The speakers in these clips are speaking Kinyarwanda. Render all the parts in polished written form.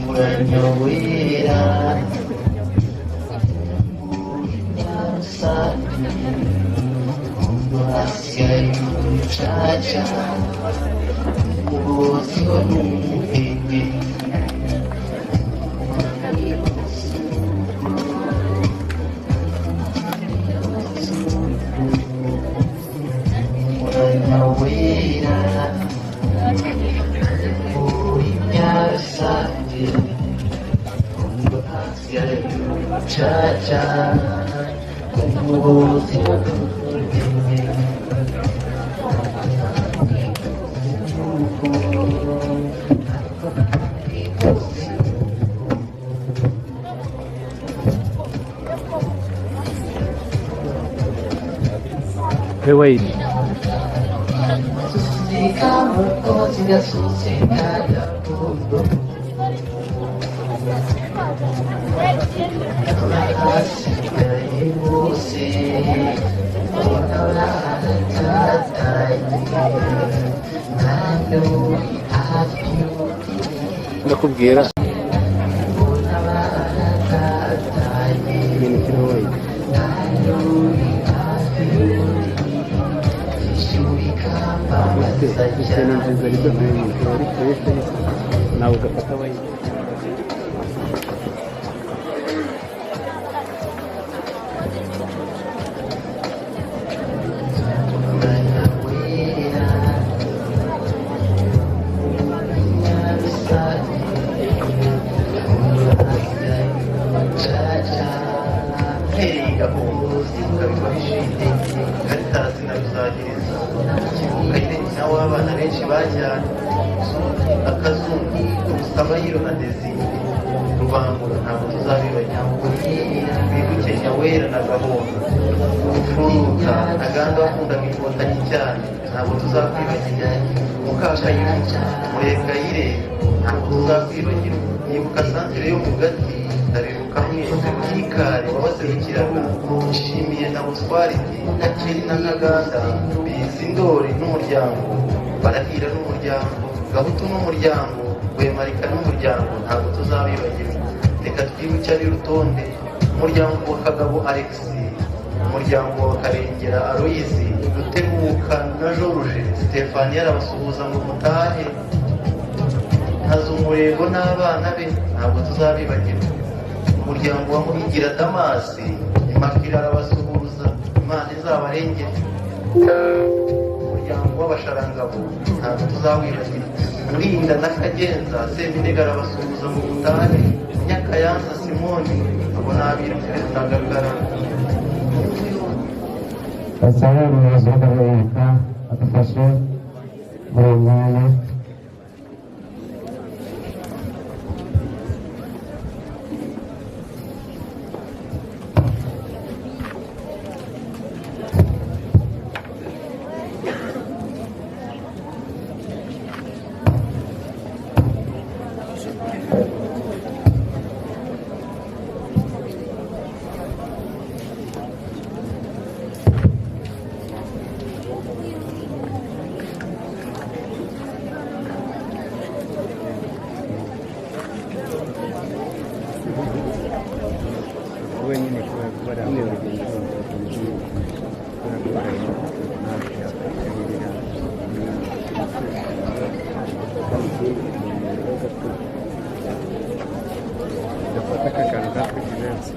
Muranyowera hasigaye umucaca umugozi wo mu muhenge. Muranyowera uri Nyarusange, hasigaye umucaca umugozi wo mu muhenge. Hey, wait. Ndakubwira ibintu kiriho wait. Ufite ni nziza ariko ari fresh, nawe ugafata wait. Mpereye gahondo ukabikora ishimwe Karitasi na Ruzagiriza Kayire nyina w'abana benshi bajyanye Akazungu Rusabayiro na Desire Rubangura, ntabwo tuzabibagirwa. Bibuke Nyawera na Gahondo Rufuruka Ntaganda wakundaga Inkotanyi cyane, ntabwo tuzakwibagirwa. Mukakayire Murekayire, ntabwo tuzakwibagirwa. Nibuka santire yo mu gati, ndabibuka mwese. Kikari wabaserukiraga, nshimiye na Buswariti Gakeri na Ntaganda Bizindori n'umuryango Barahira n'umuryango Gahutu n'umuryango Rwemarika n'umuryango, ntabwo tuzabibagirwa. Reka twibuke ari rutonde: umuryango wa Kagabo Alexis, umuryango wa Karengera Aloyizi Rutebuka na George Stefani, arabasuhuza ngo mutahe. Ntazumurego n'abana be, ntabwo tuzabibagirwa. Umuryango wa Muhigira Damasi Imakira arabasuhuza, Imana izabarengere. Umuryango w'Abasharangabo ntabwo tuzawibagirwa. Murinda na Kagenza Seminega arabasuhuza ngo mutahe. Nyakayanza Simoni, abo ni abirukira Gakara. Basabe umuyobozi w'akarere adufashe muri uyu mwanya. Wenyine kubera kubara urugendo gafata aka kantu katwe kirenze.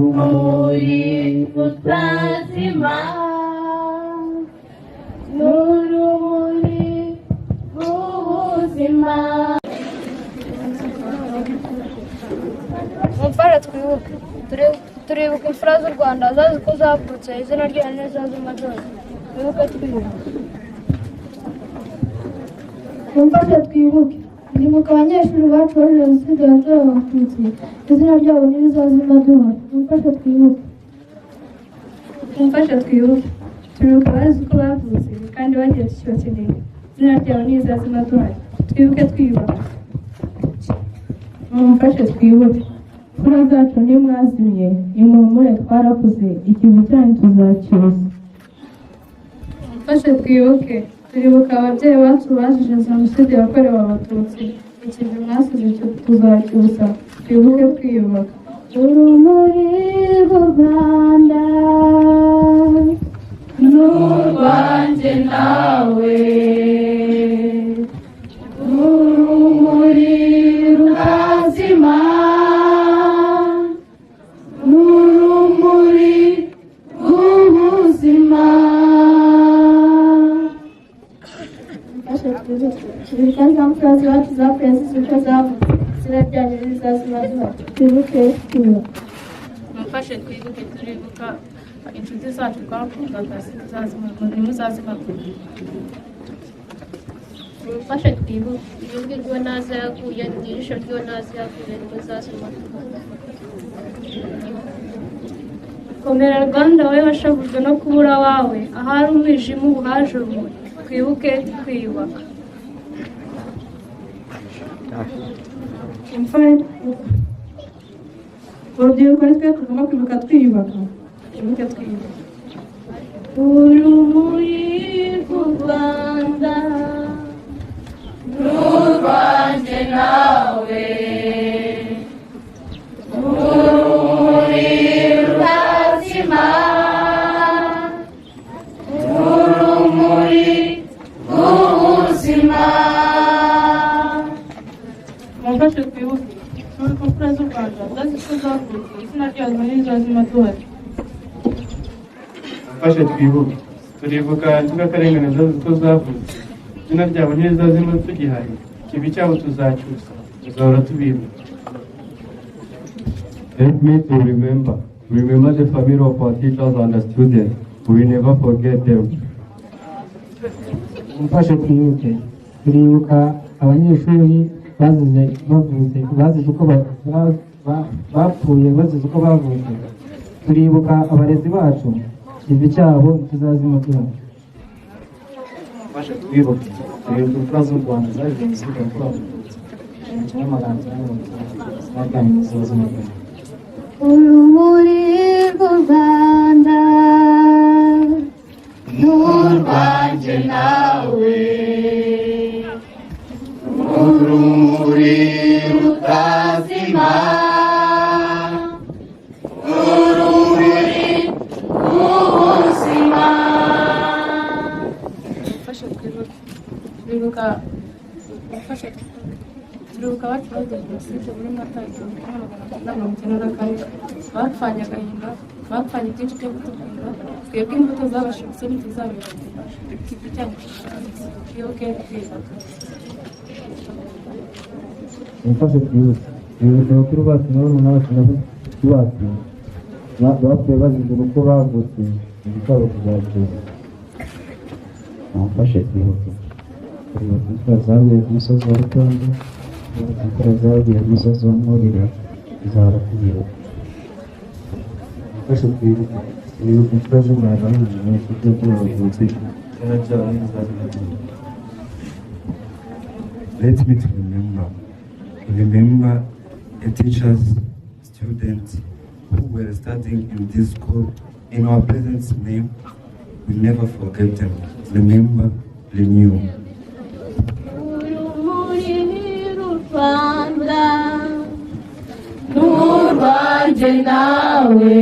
Urumuri rutazima, n'urumuri rw'ubuzima. Mumfashe twibuke. Turibuka imfura z'u Rwanda zazi ko zavutse, izina ryayo ntizazima zose. Twibuke twibuka. Mumfashe twibuke. Ndibuka abanyeshuri bacu bazize Jenoside yakorewe Abatutsi, izina ryabo ntirizazima duhora. Mumfashe twibuke. Mumfashe twibuke. Turibuka abazi uko bavutse kandi bagiye tukibakeneye, izina ryabo ntirizazima duhari. Twibuke twiyubaka. Mumfashe twibuke. Imfura zacu ntimwazimye, nimuhumure twarakuze, ikivi cyanyu tuzacyusa. Mumfashe twibuke. Turibuka ababyeyi bacu bazize Jenoside yakorewe Abatutsi, ikivi mwasize tuzacyusa. Twibuke twiyubaka. Urumuri rw'u Rwanda n'urwanjye nawe, urumuri rutazima, n'urumuri rw'ubuzima. Mumfashe twibuke. Turibuka za mfura zacu zapfuye zizi uko zavutse, izina ryanyu ntirizazima duhari. Twibuke twiyubaka. Mumfashe twibuke. Turibuka inshuti zacu twakundaga, ntimuzazima. Mumfashe twibuke. Ijwi ry'uwo ntazi yaguye, ni ijisho ry'uwo ntazi yaguye, ntimuzazima. Komera Rwanda wowe washavujwe no kubura abawe, ahari umwijima ubu haje urumuri. Twibuke twiyubaka. Urubyiruko nitwe tugomba kwibuka twiyubaka. Twibuke twiyubaka. Urumuri rw'u Rwanda n'urwanjye nawe, urumuri rutazima, urumuri rw'ubuzima. Mumfashe twibuke. Turibuka imfura z'u Rwanda zazi ko zavutse, izina ryazo ntirizazima duhari. Mumfashe twibuke. Turibuka inzirakarengane zazi ko zavutse, izina ryabo ntirizazima tugihari, ikivi cyabo tuzacyusa, tuzahora tubibuka. Help me to remember. Remember the family of our teachers and the students. We will never forget them. Mumfashe twibuke. Turibuka abanyeshuri bazize bavutse, bazize uko bapfuye, bazize uko bavutse. Turibuka abarezi bacu, ikivi cyabo ntituzazima duhari. Mumfashe twibuke. Turibuka imfura z'u Rwanda zazize Jenoside yakorewe Abatutsi 1990, izina ryanyu ntizazima duhari. Urumuri rw'u Rwanda n'urwanjye nawe. Turibuka gufasha, turibuka abacu bazize Jenoside muri Mata 1994. Bapfanye agahinda, bapfanye byinshi byo kutubwira. Twebwe imbuto zabashibutse ntituzabibagirwa. Ikivi cyanyu twibuke twiyubaka. Mumfashe twibuke. Twibuka bakuru bacu na barumuna bacu na bashiki bacu bapfuye bazize uko bavutse, ikivi cyabo tuzacyusa. Mumfashe twibuke. Turibuka imfura zaguye ku musozi wa Rutonde, turibuka imfura zaguye ku musozi wa Mwurire, tuzahora tubibuka. Mumfashe twibuke. Turibuka imfura z'u Rwanda bazize Jenoside yakorewe Abatutsi, izina ryabo ntirizazima. Let me to remember. Remember the teachers, students who were studying in this school. In our present name, we never forget them. Remember, renew. Urumuri rw'u Rwanda n'urwanjye nawe,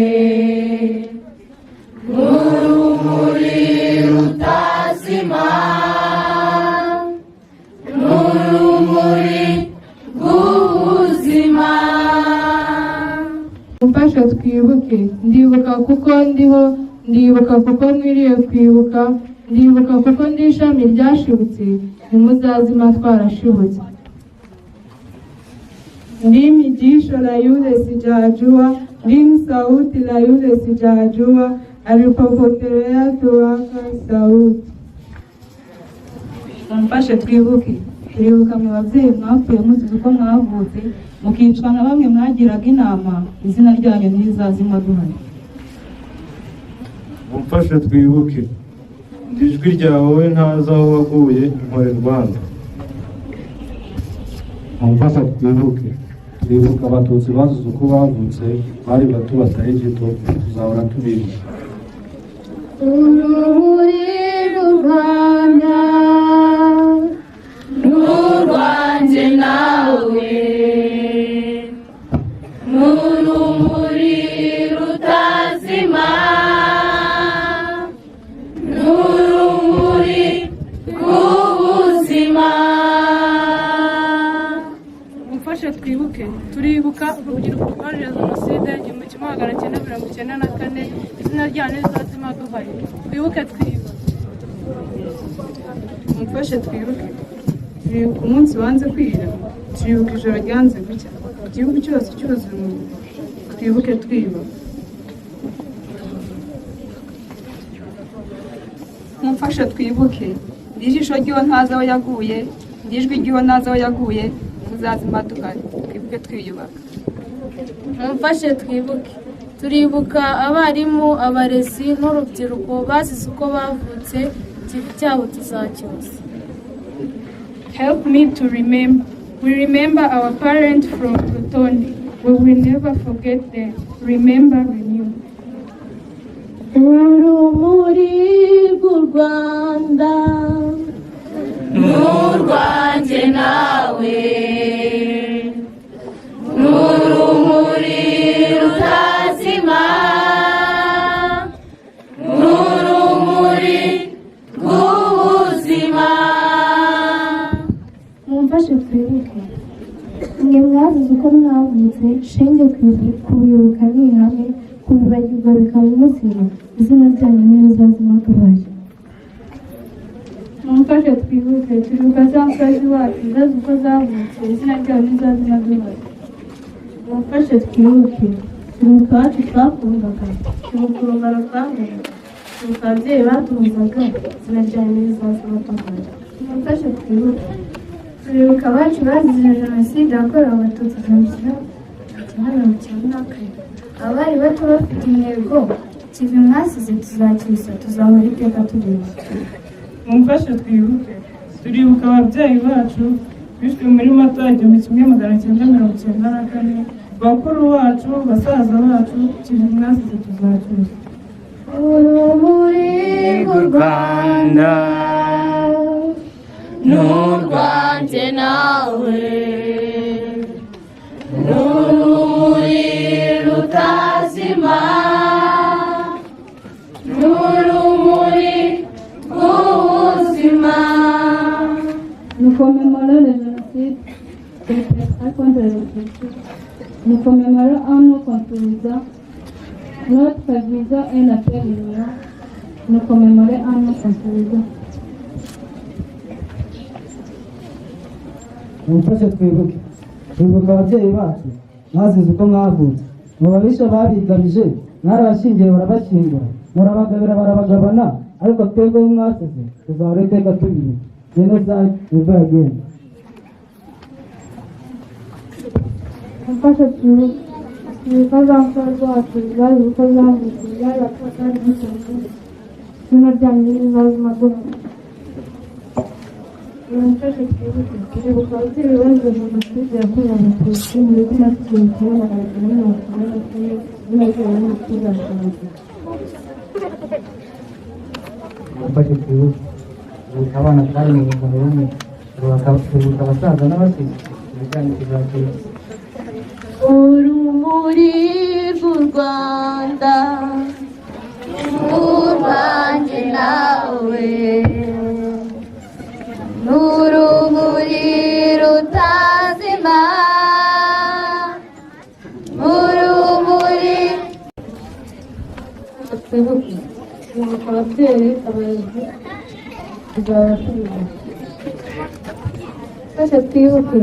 n'urumuri rutazima, n'urumuri rw'ubuzima. Mumfashe twibuke. Ndibuka kuko ndiho, ndibuka kuko nkwiriye kwibuka, ndibuka kuko ndi ishami ryashibutse, ntimuzazima twarashibutse. Ndimi jisho la yule sijajua, ndimi sauti la yule sijajua, alipopotelea tuwaka sauti. Mumfashe twibuke. Turibuka mwe babyeyi mwapfuye muzize uko mwavutse, mukicwa na bamwe mwagiraga inama, izina ryanyu ntirizazima duhari. Mumfashe twibuke. Ndi ijwi ryawe ntazi aho waguye, impore Rwanda. Mumfashe twibuke. Turibuka Abatutsi bazize uko bavutse, bari bato batari gito, tuzahora tubibuka. Urumuri rw'u Rwanda n'urwanjye nawe, n'urumuri rutazima, n'urumuri rw'ubuzima. Mumfashe twibuke. Turibuka urubyiruko rwazize Jenoside 1994, izina ryanyu rizazima duhari. Twibuke twiyubaka. Mumfashe twibuke. Turibuka umunsi wanze kwira, turibuka ijoro ryanze gucya, igihugu cyose cyuzuye umuriro. Twibuke twiyubaka. Mumfashe twibuke. Ndi ijisho ry'uwo ntazi aho yaguye, ndi ijwi ry'uwo ntazi aho yaguye, ntuzazima duhari. Twibuke twiyubaka. Mumfashe twibuke. Turibuka abarimu, abarezi n'urubyiruko bazize uko bavutse, ikivi cyabo tuzacyusa. Help me to remember. We remember our parents from Rutonde. We will never forget them. Remember, renew. Urumuri rw'u Rwanda n'urwanjye nawe, n'urumuri rutazima, n'urumuri rw'ubuzima. Mumfashe twibuke. Mwe mwazize uko mwavutse, shenge kubibuka ni ihame, kubibagirwa bikaba umuziro, izina ryanyu ntirizazima duhari. Mumfashe twibuke. Turibuka za mfura z'iwacu zazize uko zavutse, izina ryabo ntirizazima duhari. Mumfashe twibuke. Turibuka abacu twakundaga, turibuka urungano twanganaga, turibuka ababyeyi baduhuzaga, izina ryanyu ntirizazima duhari. Mumfashe twibuke. Turibuka abacu bazize Jenoside yakorewe Abatutsi 1994. Abari bato bafite intego, ikivi mwasize tuzacyusa, tuzahora iteka tubibuka. Mumfashe twibuke. Turibuka ababyeyi bacu bishwe muri Mata 1994, bakuru bacu, basaza bacu, ikivi mwasize tuzacyusa. Urumuri rw'u Rwanda n'urwanjye nawe, n'urumuri rutazima, n'urumuri rw'ubuzima. Nous commémorons le génocide perpétré contre les Tutsis. Nous commémorons en nous construisant notre vision et la paix l'union. Nous commémorons en nous construisant. Mumfashe twibuke. Twibuka ababyeyi bacu mwazize uko mwavutse, mu babisha babigamije mwarabashyingiye barabashyingura, murabagabira barabagabana, ariko twebwe bo mwasize tuzahora iteka tubibuka. Genocide never again. Mumfashe twibuke za mfura zacu zazize uko zavutse, zarapfa kandi dukunze. Izina ryanyu ntirizazima duhari. Mumfashe twibuke. Turibuka ababyeyi bazize jenoside yakorewe Abatutsi mu 1994, izina ryabo ntituzashobora. Mumfashe twibuke. Twibuka abana twari mu rungano rumwe, twibuka abasaza n'abasizi, ibijyanye tuzabyusa. Urumuri rw'u Rwanda, urwanjye nawe, n'urumuri rutazima, urumuri. Twibuke. Twibuka ababyeyi, abarezi, tuzaba tubibuka. Twese twibuke.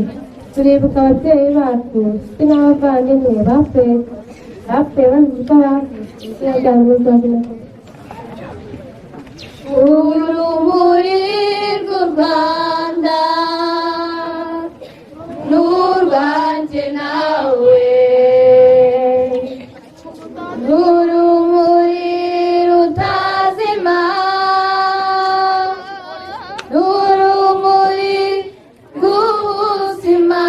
Turibuka ababyeyi bacu, inshuti n'abavandimwe bapfuye bazize uko bavutse, izina ryabo ntizazima. Urumuri rw'u Rwanda, n'urwanjye nawe, n'urumuri rutazima, n'urumuri rw'ubuzima.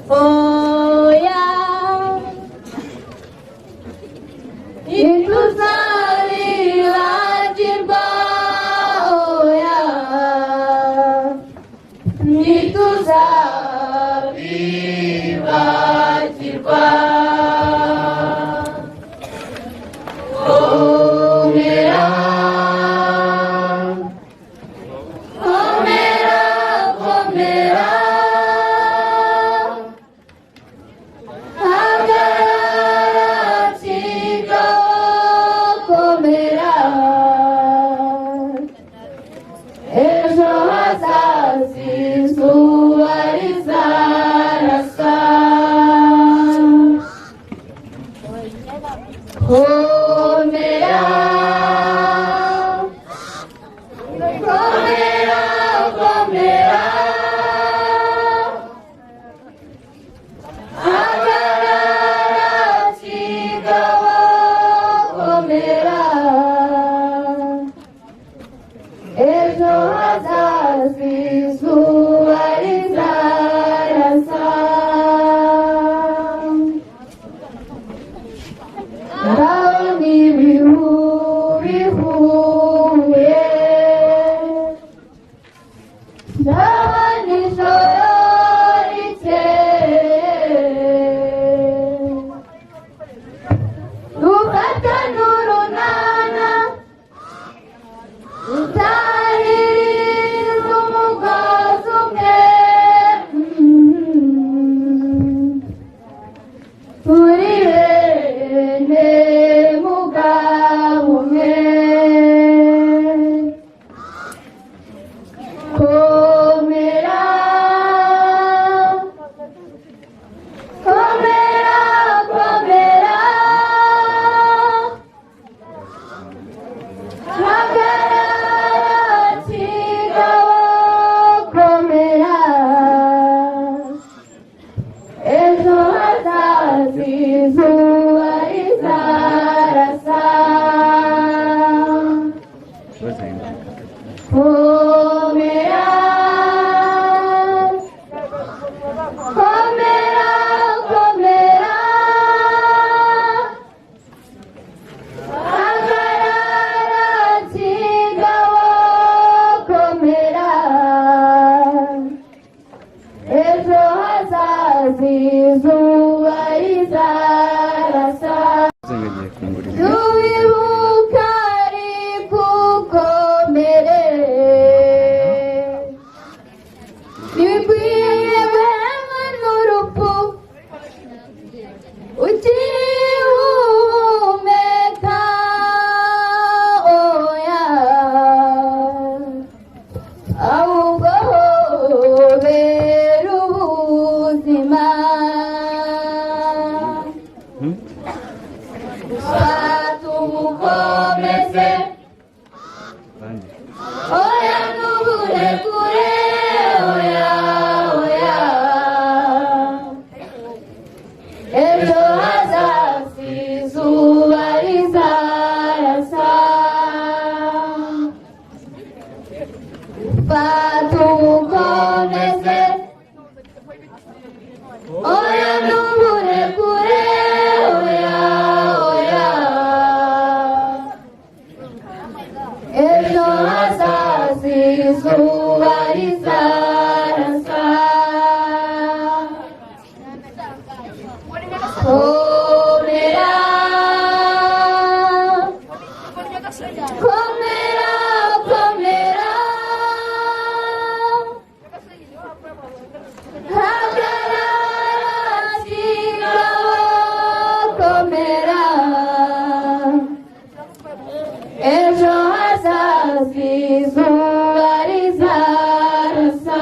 Oya, ntituzabibagirwa, oya, ntituzabibagirwa. Komera, komera, komera. Hagarara kigabo, Ubukomeze, oya ntuburekure, oya, oya. Ejo hazaza izuba rizarasa. Fata ubukomeze, oya ntuburekure, oya, oya. Ejo hazaza izuba rizarasa. Komera, komera, komera, hagarara kigabo, komera. Ejo hazaza izuba rizarasa.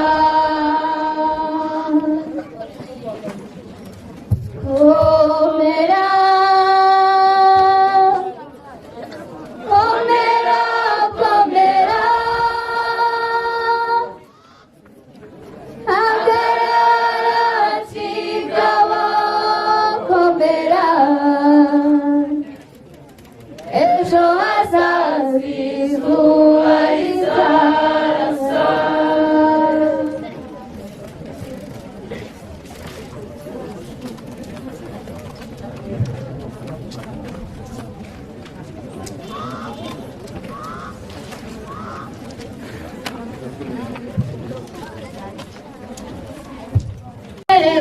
Komera, komera, komera, hagarara kigabo, komera. Ejo hazaza izuba rizarasa.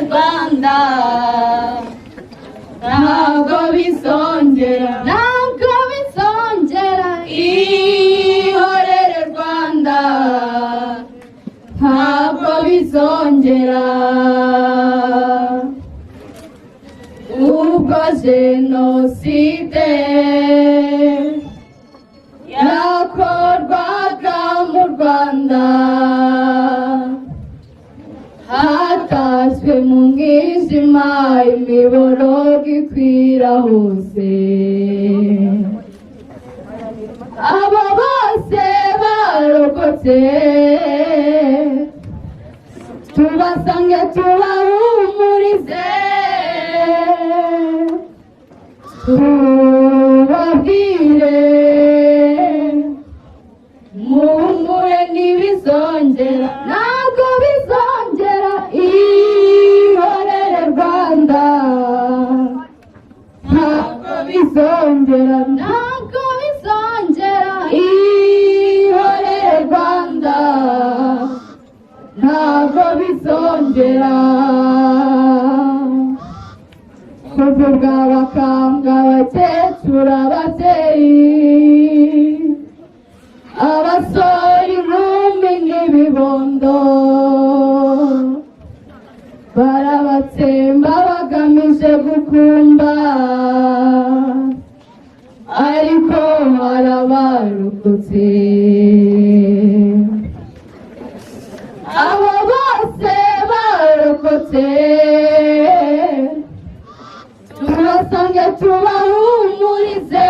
Rwanda, ntabwo bizongera, ntabwo bizongera. Ihorere Rwanda, ntabwo bizongera. Ubwo jenoside yakorwaga mu Rwanda, hatashywe mu mwijima, imiborogo ikwira hose. Abo bose barokotse tubasange tubahumurize, tubabwire muhumure ntibizongera, ntabwo bizongera. Ihorere Rwanda, ntabwo bizongera, ntabwo bizongera. Ihorere Rwanda, ntabwo bizongera. Kuvuga abakambwe, abakecuru, ababyeyi, abasore, inkumi n'ibibondo, barabatsemba bagamije gukumba, ariko harabarokotse. Abo bose barokotse tubasange tubahumurize,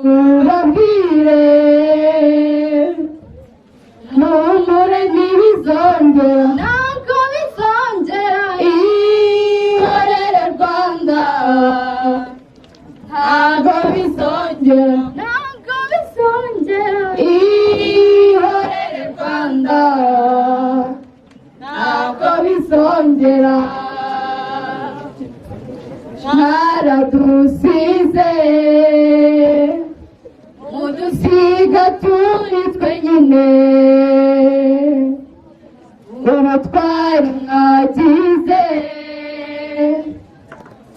tubabwire muhumure ntibizongera, ntabwo bizongera. Ihorere Rwanda, ntabwo bizongera, ntabwo bizongera. Ihorere Rwanda, ntabwo bizongera. Mwaradusize mudusiga turi twenyine, ubutwari mwagize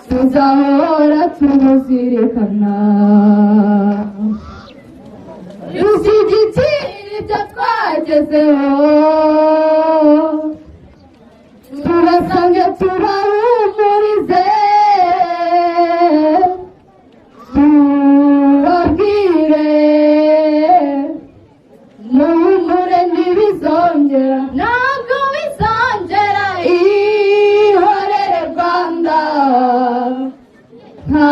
tuzahora tubuzirikana, dushyigikira ibyo twagezeho, turasange tubahumurize, tubabwire muhumure ntibizongera, ntabwo bizongera. Ihorere Rwanda,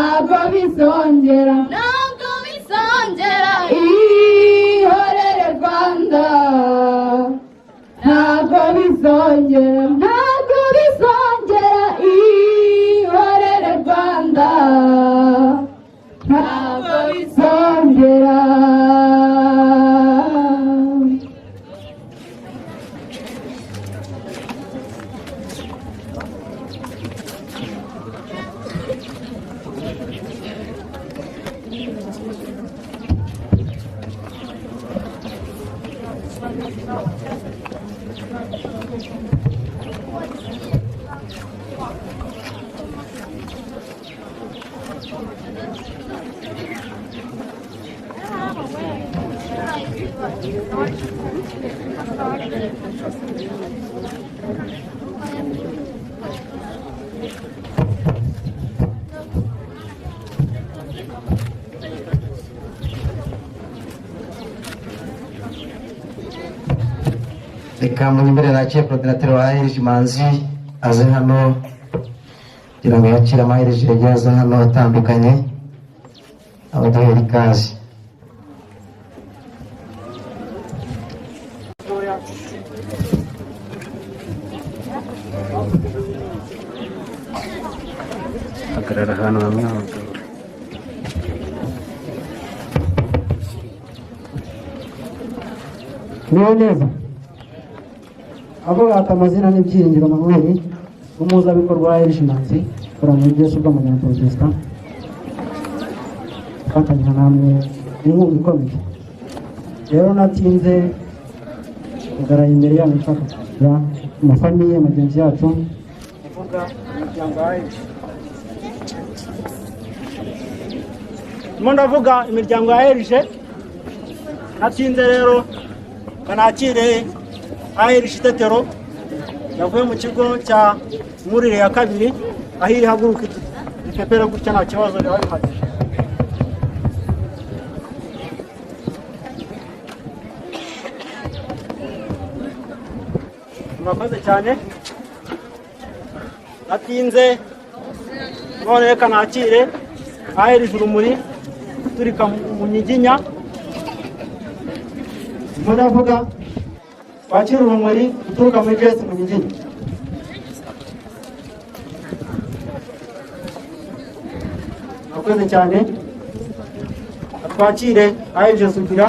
Ntabwo bizongera, Ntabwo bizongera. Ihorere Rwanda, ntabwo bizongera, ntabwo bizongera. Ihorere Rwanda, ntabwo bizongera. Reka munyemere nakire coordinateur wa AERG Manzi aze hano kugira ngo yakire ama AERG yagiye aza hano atandukanye, abaduhera ikaze. Hagarara ahantu hamwe abagabo. Niyo neza avuga ati amazina ni Byiringiro Manuel, umuhuzabikorwa wa AERG Manzi, ukora muri Yesu bw'amagana Protestant, fatanya namwe inkunga ikomeye. Rero natinze kugaragara imbere yanyu nshaka kugira amafamiye magenzi yacu, Kuvuga imiryango ya AERG. Ndimo ndavuga imiryango ya AERG, natinze rero kanakire AERG Itetero yavuye mu kigo cya Mwurire ya kabiri, aho iri haguruka ipepere gutya nta kibazo biba bihagije. Murakoze cyane. Natinze none reka nakire AERG Urumuri turika mu Nyiginya. Ndimo ndavuga twakira urumuri uturuka muri GS mu Nyiginya. Murakoze cyane. Twakire AERG Sugira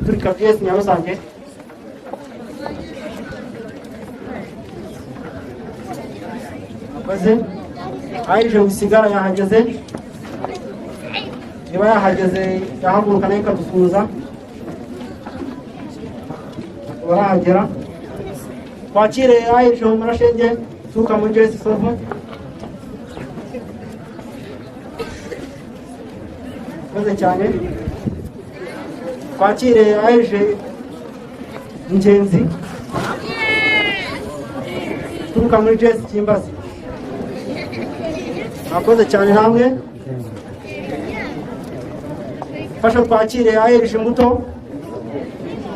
turika GS Nyarusange. Murakoze. AERG Busigara yahageze, niba yahageze yahaguruka nayo ikadusuhuza. Barahagera. Twakire AERG Murashenge uturuka muri GS Sovu. Murakoze cyane. Twakire AERG Ingenzi uturuka muri GS Kimbazi. Murakoze cyane namwe. Fasha twakire AERG Imbuto,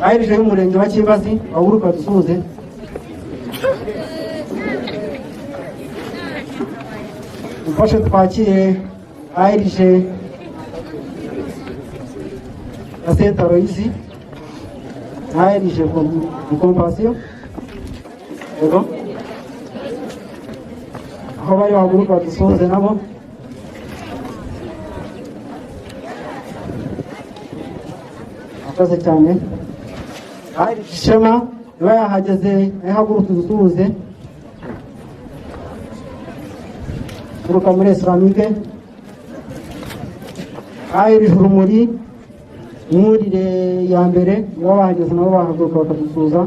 AERG y'umurenge wa Kimbazi, bahaguruke badusuhuze. Mufashe twakire AERG ya Saint Aloys na AERG Compassion. Yego, aho bari bahaguruke badusuhuze nabo. Murakoze cyane. AERG Ishema iba yahageze ihaguruka dusuhuze, turuka muri Islamique. AERG Urumuri Mwurire ya mbere niba bahageze nabo bahaguruka bakadusuhuza.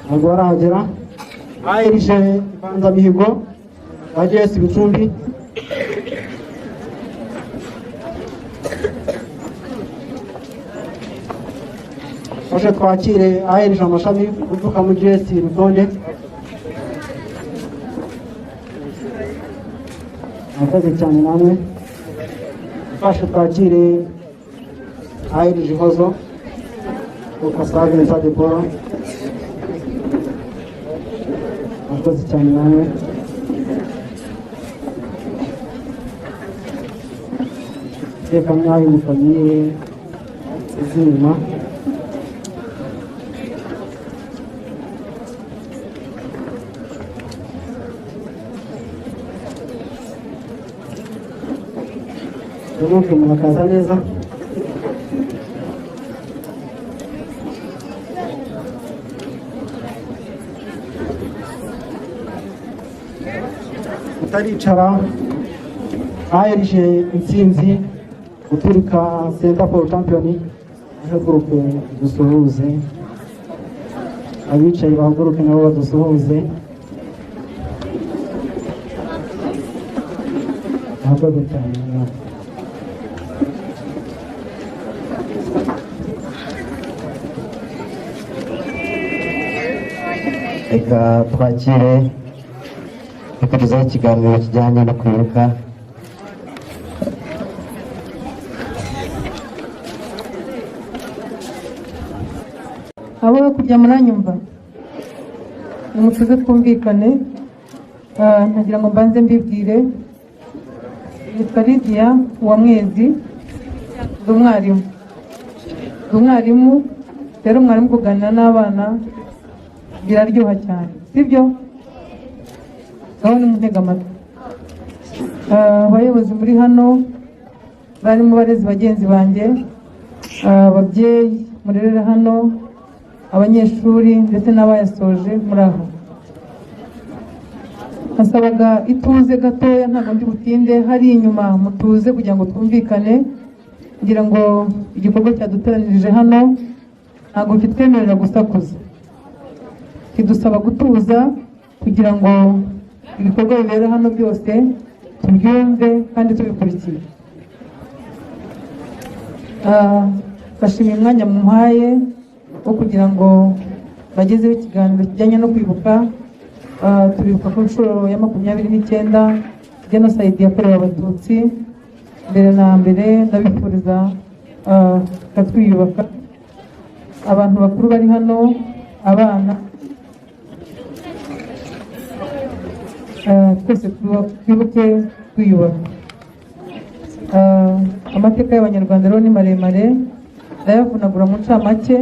Ntabwo barahagera. AERG Mbanzamihigo wa GS Bicumbi. Fashe twakire AERG Amashami uturuka muri GS Rutonde. Murakoze cyane namwe. Fashe twakire AERG Hozo uturuka Save Nsade Paul. Murakoze cyane namwe. Reka mwayo ni famille z'inyuma. Twibuke, murakaza neza. Utaricara, ARG Intsinzi guturuka Center for Champion, ihaguruke dusuhuze. Abicaye bahaguruke nabo badusuhuze. Murakoze cyane. Reka twakire tukugezaho ikiganiro kijyanye no kwibuka. Abo hakurya muranyumva? Nimutuze twumvikane. Ntagira ngo mbanze mbibwire, nitwa Lydia Uwamwezi, ndi umwarimu. Ndi umwarimu rero, umwarimu kuganira n'abana biraryoha cyane, sibyo? Ngaho nimuntege amatwi. Abayobozi muri hano, barimo barezi bagenzi banjye, ababyeyi murerera hano, abanyeshuri ndetse n'abayasoje muri aho, nasabaga ituze gatoya, ntabwo ndi butinde. Hari inyuma mutuze kugira ngo twumvikane. Ngira ngo igikorwa cyaduteranirije hano ntabwo kitwemerera gusakuza, kidusaba gutuza kugira ngo ibikorwa bibera hano byose tubyumve kandi tubikurikiye. Bashimiye umwanya mumpaye wo kugira ngo bagezeho ikiganiro kijyanye no kwibuka. Turibuka ku nshuro ya 29 jenoside yakorewe Abatutsi. Mbere na mbere ndabifuriza twiyubaka, abantu bakuru bari hano, abana, twese twibuke twiyubaka. Amateka y'Abanyarwanda rero ni maremare, ndayavunagura mu ncamake.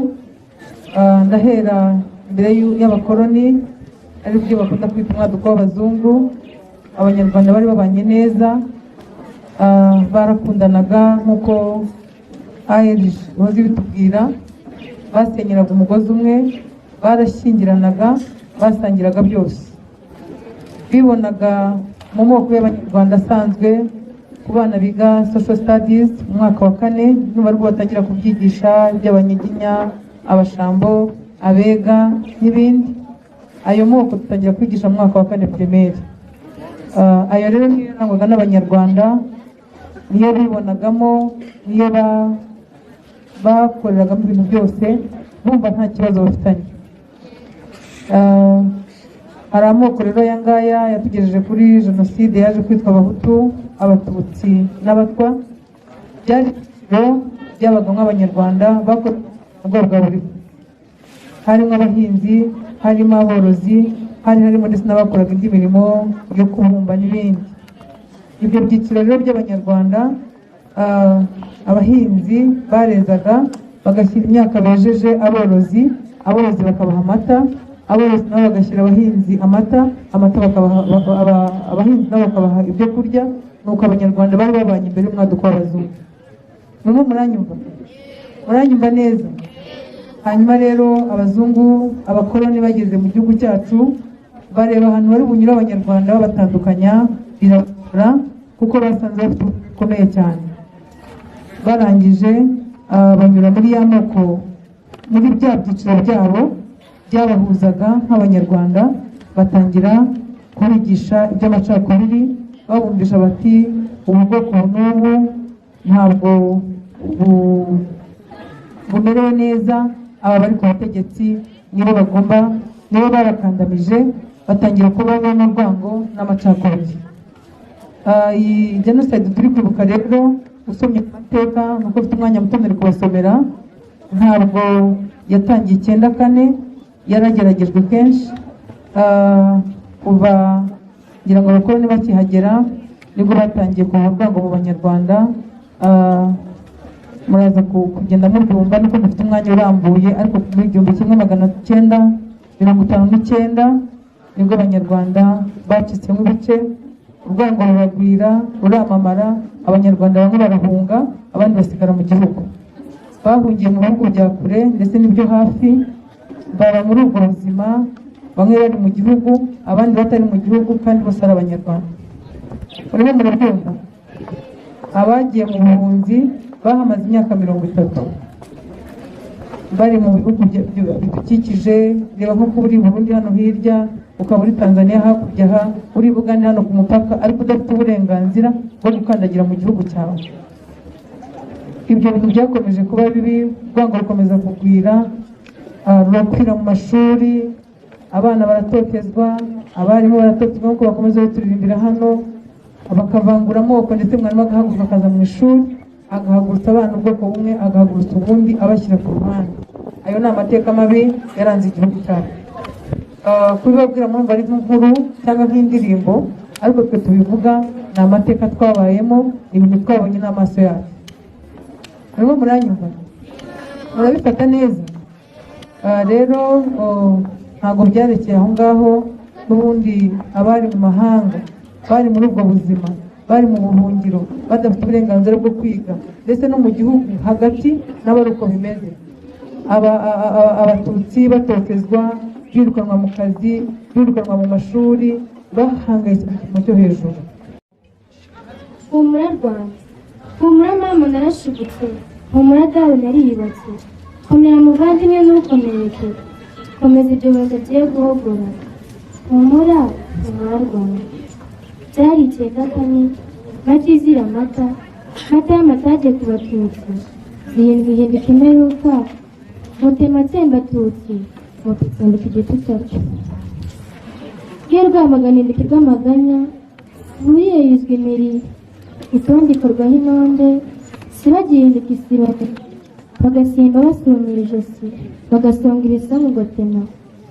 Ndahera mbere y'abakoloni, ari byo bakunda kwita umwaduko w'abazungu. Abanyarwanda bari babanye neza, barakundanaga nk'uko ARG bahoze bitubwira, basenyeraga umugozi umwe, barashyingiranaga, basangiraga byose, bibonaga mu moko y'Abanyarwanda asanzwe. Ku bana biga social studies mu mwaka wa kane, nuba aribwo batangira kubyigisha iby'Abanyiginya, Abashambo, Abega n'ibindi. Ayo moko dutangira kwigisha mu mwaka wa kane primaire. Ayo rero niyo yarangwaga n'Abanyarwanda, niyo bibonagamo, niyo bakoreragamo ibintu byose, bumva nta kibazo bafitanye. Hari amoko rero aya ngaya yatugejeje kuri jenoside yaje kwitwa Abahutu, Abatutsi n'Abatwa. Byari byabaga nk'Abanyarwanda bakora ubwoko bwa buri, harimo abahinzi, harimo aborozi, harimo ndetse n'abakoraga indi mirimo yo kubumba n'ibindi. Ibyo byiciro rero by'Abanyarwanda, abahinzi barezaga bagashyira imyaka bejeje aborozi, aborozi bakabaha amata, aborozi nabo bagashyira abahinzi amata, amata bakabaha abahinzi nabo bakabaha ibyo kurya. Nuko Abanyarwanda bari babanye imbere y'umwaduko w'abazungu. Murimo muranyumva? Muranyumva neza? Hanyuma rero abazungu, abakoloni bageze mu gihugu cyacu, bareba ahantu bari bunyure Abanyarwanda babatandukanya, birabagora kuko basanze bafite ubukungu bukomeye cyane. Barangije banyura muri ya moko, muri bya byiciro byabo byabahuzaga nk'Abanyarwanda, batangira kubigisha iby'amacakubiri, babumvisha bati ubu bwoko n'ubu ntabwo bumerewe neza, aba bari ku butegetsi nibo bagomba, nibo babakandamije, batangira kubaho n'urwango n'amacakubiri. Iyi jenoside turi kwibuka rero, usomye amateka, nuko ufite umwanya muto nari kubasomera, ntabwo yatangiye 94, yarageragejwe kenshi. Kuva Ngira ngo abakoloni bakihagera nibwo batangiye kuva urwango mu Banyarwanda. Muraza kugenda mubyumva nuko dufite umwanya urambuye, ariko muri 1959 nibwo Abanyarwanda bacitsemo ibice, urwango ruragwira, ruramamara. Abanyarwanda bamwe barahunga, abandi basigara mu gihugu. Bahungiye mu bihugu bya kure ndetse n'ibyo hafi, baba muri ubwo buzima, bamwe bari mu gihugu, abandi batari mu gihugu, kandi bose ari Abanyarwanda. Murimo murabyumva? Abagiye mu buhunzi bahamaze imyaka 30 bari mu bihugu bidukikije. Reba nko kuba uri i Burundi hano hirya, ukaba uri Tanzania hakurya aha, uri i Bugande hano ku mupaka, ariko udafite uburenganzira bwo gukandagira mu gihugu cyawe. Ibyo bintu byakomeje kuba bibi, urwango rukomeza kugwira, rurakwira mu mashuri, abana baratotezwa, abarimu baratotezwa, nk'uko bakomeza baturirimbira hano, bakavangura amoko, ndetse mwarimu agahaguruka akaza mu ishuri agahagurutsa abana ubwoko bumwe, agahagurutsa ubundi, abashyira ku ruhande. Ayo ni amateka mabi yaranze igihugu cyacu. Kubibabwira murumva ari nk'inkuru cyangwa nk'indirimbo, ariko twe tubivuga ni amateka twabayemo, ni ibintu twabonye n'amaso yacu. Murimo muranyumva? Murabifata neza? Rero ntabwo byarekeye aho ngaho. N'ubundi abari mu mahanga bari muri ubwo buzima, bari mu buhungiro, badafite uburenganzira bwo kwiga, ndetse no mu gihugu hagati nabo ari uko bimeze. Abatutsi batotezwa, birukanwa mu kazi, birukanwa mu mashuri, bahangayitse ku gipimo cyo hejuru. Humura Rwanda, humura mama narashibutse, humura dawe nariyubatse, komera muvandimwe ntukomereke, komeza ibyo bibazo agiye guhogora, humura, humura Rwanda. Byari 94, mata izira amata, mata y'amatage ku Batutsi, zirindwi ihinduka imperuka, mutema tsembatutsi, mututsimbuka igiti cyacu. Iyo Rwamagana induka rw'amaganya, buriya yuzwa imiri, itonde ikorwaho intonde, sibagiye ihinduka isibane, bagasimba basumira ijosi, bagasonga ibisamu gotema,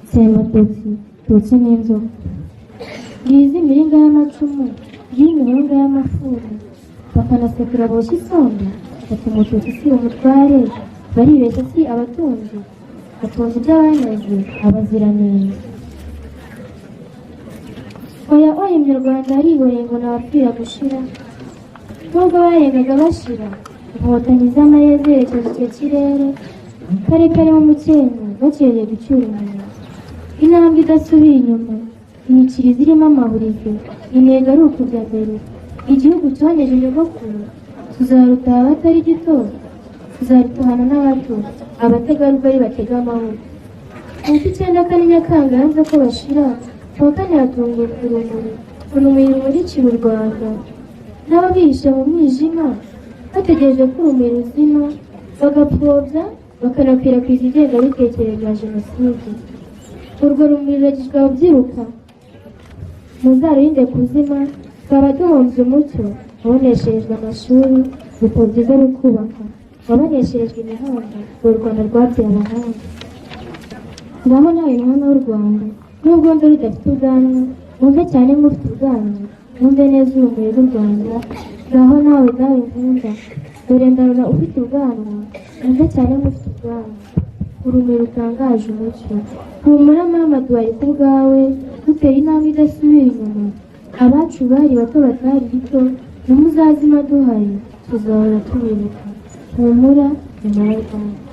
tsembatutsi, tutsi n'inzoka. Ngizi imiringa y'amacumu, y'imihunga y'amafuni, bakanasekura boshye isombe, bati umututsi si umutware, baribeshya si abatunzi, batunze ibyo banoze, abaziranenge. Oya oya Umunyarwanda arihoreye ngo nabapfira gushira, nubwo barengaga bashira, inkotanyi z'amarere zerekeje icyo kirere, kare kare mu mukenke bakereye gucyura umunwa. Intambwe idasubiye inyuma, inyikirizo irimo amahurizo, intego ari ukujya mbere, igihugu cyoneje nyogokuru, tuzarutaha abatari gito, tuzarutahana n'abato, abategarugori batega amaboko. Kuko 94 Nyakanga yanze ko bashira, kuwa kane hatunguka urumuri, urumuri rumurikira u Rwanda. N'abo bihishe mu mwijima, bategereje ko urumuri ruzima, bagapfobya, bakanakwirakwiza ingengabitekerezo ya jenoside. Urwo rumuri ruragijwe ababyiruka, muzarurinde kuzima, twaba duhombye umucyo, wabonesherejwe amashuri, bikaba byiza bikubaka, wabonesherejwe imihanda, uru Rwanda rwabyaye abahanga. Ngaho nawe mwana w'u Rwanda, nubwo mbe rudafite ubwanwa, wumve cyane nk'ufite ubwanwa, wumve neza urumuri rw'u Rwanda. Ngaho nawe dawe nkunda, dore ndarora ufite ubwanwa, wumve cyane nk'ufite ubwanwa, urumuri rutangaje umucyo. Humura mama duhari ku bwawe, duteye intambwe idasubira inyuma, abacu bari bato batari gito, ntimuzazima duhari, tuzahora tubibuka. Humura, humura Rwanda.